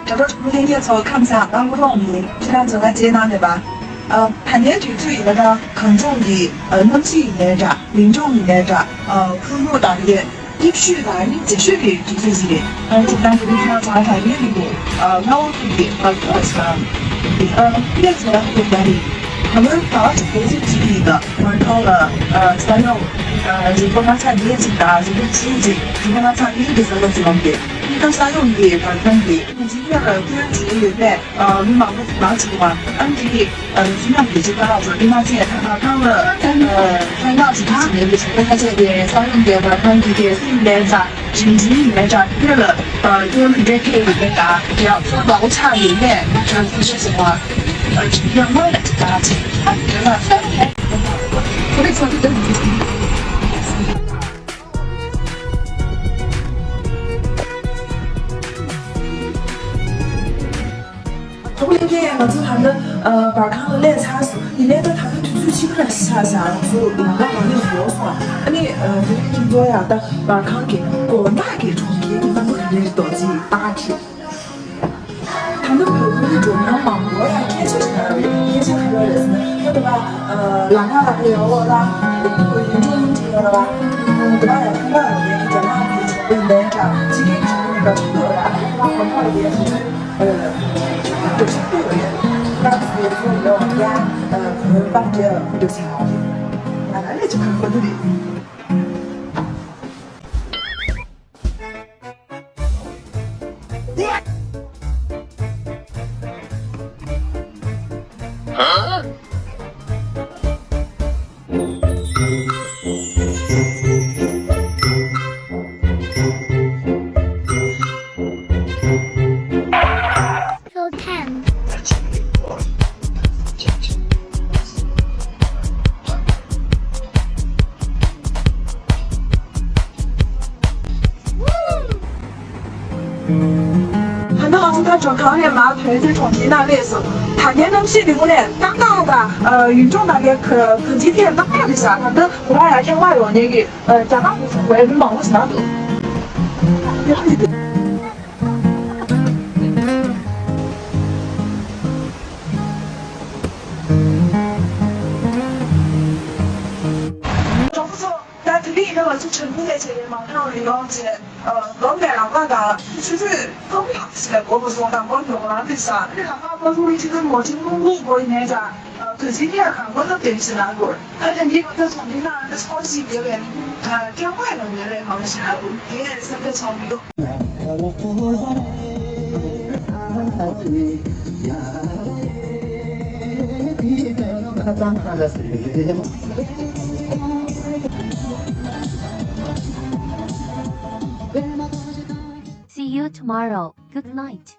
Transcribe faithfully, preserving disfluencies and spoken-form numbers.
དྲ་གྲོགས་གྲོགས་པོ་ལྷན་རྒྱས་ཚོ་ཁམས་བཟང་། ཨ་ཁུ་རོང་ཡིན། ཁྱེད་རང་ཚོ་ང་མཇལ་གནང་མེད་པ། ཨ། ད་ལྟའི་དུས་ཚོད་ཡིན་ན་ད་གངས་ལྗོངས་ཀྱི་ཨ་གནམ་གཤིས་ཡིན་ནའི་འདྲ། ལིང་ཀྲོང་ཡིན་ནའི་འདྲ། ཨ། ཁོར་ཡུག་དང་རིགས་རིག་ཤོས་དང་རིགས་རྫས་ཤོས་ཀྱི་དུས་ཚོད་ཅིག་རེད། ཨ། ཁྱེད་རང་གི་མི་ཚང་ཚང་ད་ཡོད་མི་འདུག་ཨ། ལྔ་པ་ཁུལ་གྱི་ཨ་ཁོ་ཚང་། ཨ། ཁྱེད་ཚོ་ལ་ཁོ་ད་རེད། ད་ལོར་ད་ལྟ་དུས་ཚོད་ཅིག་གི་ད་བར་ཐོག་ལ་ཨ་ས་ཡོམ། ཨ། རི་མགོ་སྣ་ཚོགས་ལྔ་ཅིག་དང་རི་མགོ་ཆུང་ཅིག་རི་མགོ་སྣ་ཚོགས་ལྔ་གི་ས་ཡོམ་ཅིག་ཡོང་གི། ད་ས་ཡོམ་གྱི་བར་ཁང་གི་ཁོང་ཚོའི་སྐོར་སྐྱོན་བྱེད་ཀྱི་ཡོད་པས། ཨ། མི་མང་པོ་མང་ཆེ་བ་ཨ་ནི་དེ་ཨ་ནི་མི་མང་གི་ཅིག་ཁ་ལག་ཚོ་མི་མང་ཚོས་ད་ལྟ་ཁང་ལ་ཨ་ཁང་གླ་ཅིག་བྱེད་ཀྱི་ཡོད་པའི་ཆེད་དུ་ཁ་ཆད་དེ་ས་ཡོམ་གྱི་བར་ཁང་གི་གལ་སྲིད་ལས་ཚ་ཇིང་ཇིང་ལས་ཚ་དེ་ལ་ཨ་སྐྱོན་འདྲེ་ཁེ་ཡོད་པའི་ད་རྒྱ་ཚོ་མང་པོ་ཆགས་ཡོད་པས། ཁྲལ་ཚོ་ཤེས་སོང་བ་ཨ་ཅིག་ཡང་མ་ལ་ཅིག་ད་ཅིག་ཨ་ནི་དེ་ལ་ཁོ་རེ་ཚོ་དེ་ད། གྲོགས་པོ་ལྷན་རྒྱས། ང་ཚོ་ད་ལྟ་ཨ་བར་ཁང་ལ་སླེབས་ཚར་སོང་། ཡིན་ནའི་ད་ད་ལྟ་དུས་ཚོད་ཕྱི་པོ་ར་ཆགས་ཤག་ང་ཚོ་ལམ་ཁ་མ་ལེགས་སུ་ཡོང་སོང་། ཨ་ནི་ཨ་དེ་རིང་ཁྱེད་ཚོ་ཡང་ད་བར་ཁང་གི་དགོན་བདག་གི་གྲོང་ཁྱེར་གྱི་རྣམ་པ་ག་འདྲ་རེད་འདུག་ཅེས་བརྟག་ཅིག་ད་ལྟ་བོད་མིའི་འགྲོ་སྣང་མང་པོ་ཡང་སྐད་ཆ་ཞིག་ཡོད་རེད། སྐད་ཆ་ག་རེ་རེད་ཟེར་ན། ད་ལྟ་ཨ་ལམ་ཁ་ལ་ཡོད་ལ་ཡིན་འགྲོ་ཡིན་གྱི་ཡོད་ལ། ད་ལྟ་ཡང་ཁ་ལག་ཡོད་མཁན་གྱི་རྒྱ་ནག་གི་གྲོགས་པོ་ཡིན་པའི་འདྲ། ཕྱི་རྒྱལ་གྱི་གྲོགས་པོ་ཡིན་པ་ཆགས་ཡོད་རེད། ཨ་ནི་ཁ་ལག་གོང་ཁ་ལ་ཡོད་མཁན་ཨ་ཆོས་ལུགས་ཆགས་ཡོད་རེད། ད་ཚོ་ཚོ་ཡོད་ཡ་ཨ་བོད་པ་འདྲ་འདྲ་ཆགས་ཡོད་རེད། ང་ལ་ལས་ཅིག་ག་གོ་འདི་རེད། ད་ནང་ང་ཚོ་ད་གྲོང་ཁྱེར་ནས་མར་བོད་དེ་གྲོང་ཁྱེར་ནང་སླེབས་སོང་། ད་ལྟའི་གནམ་གཤིས་འདི་དངོས་གནས་ཏག་ཏག་དང་ཨ་ཡུལ་ལྗོངས་དང་ལས་ག་ག་ཅིའི་ཐད་ཏག་ཏག་རེད་ཤག་ད་ལྟ་ང་ཡང་ཁྱད་མ་ཡོང་ནས་ཀྱི་ཨ་རྒྱ་ནག་གི་བོད་མི་མང་པོ་ཞིག་ན་འདུག་གྲོགས་པོ་ཚོ། ད་དེ་རིང་ཡིན་ན་ང་ཚོ་ཁྲེང་ཏུའུ་ལ་བྱས་པའི་མ་ཐང་རི་ལོང་བྱས། ཨ་ལོ་ནས་རང་ཁ་དང་ཆུ་ཚོད་ཐོག་མ་ཞིག་ལ་སྒོ་མ་སོང་དང་སྒོ་མྱོང་རང་དེ་ས་ནི་རང་ཁ་པ་ལུ་ཆུ་ཚོད་མོ་ཆུ་ལུང་ལུང་སྒོ་ཡིན་ནའི་ད་དུས་ཆེན་ཡ་གང་སྒོ་ཐོབ་དེ་ཞིག་ལ་སྒོ་ད་དེ་འདི་ང་ཚོ་ཚོང་འདི་ན་འདི་སྐོར་ཞིག་ཡོད་པས་ད་ཀྱང་ཁོས་ལ་ཉེ་རེ་མང་ཞིག་ལ་དེ་སེམས་པའི་ཚོང་འདུག See you tomorrow. Good night.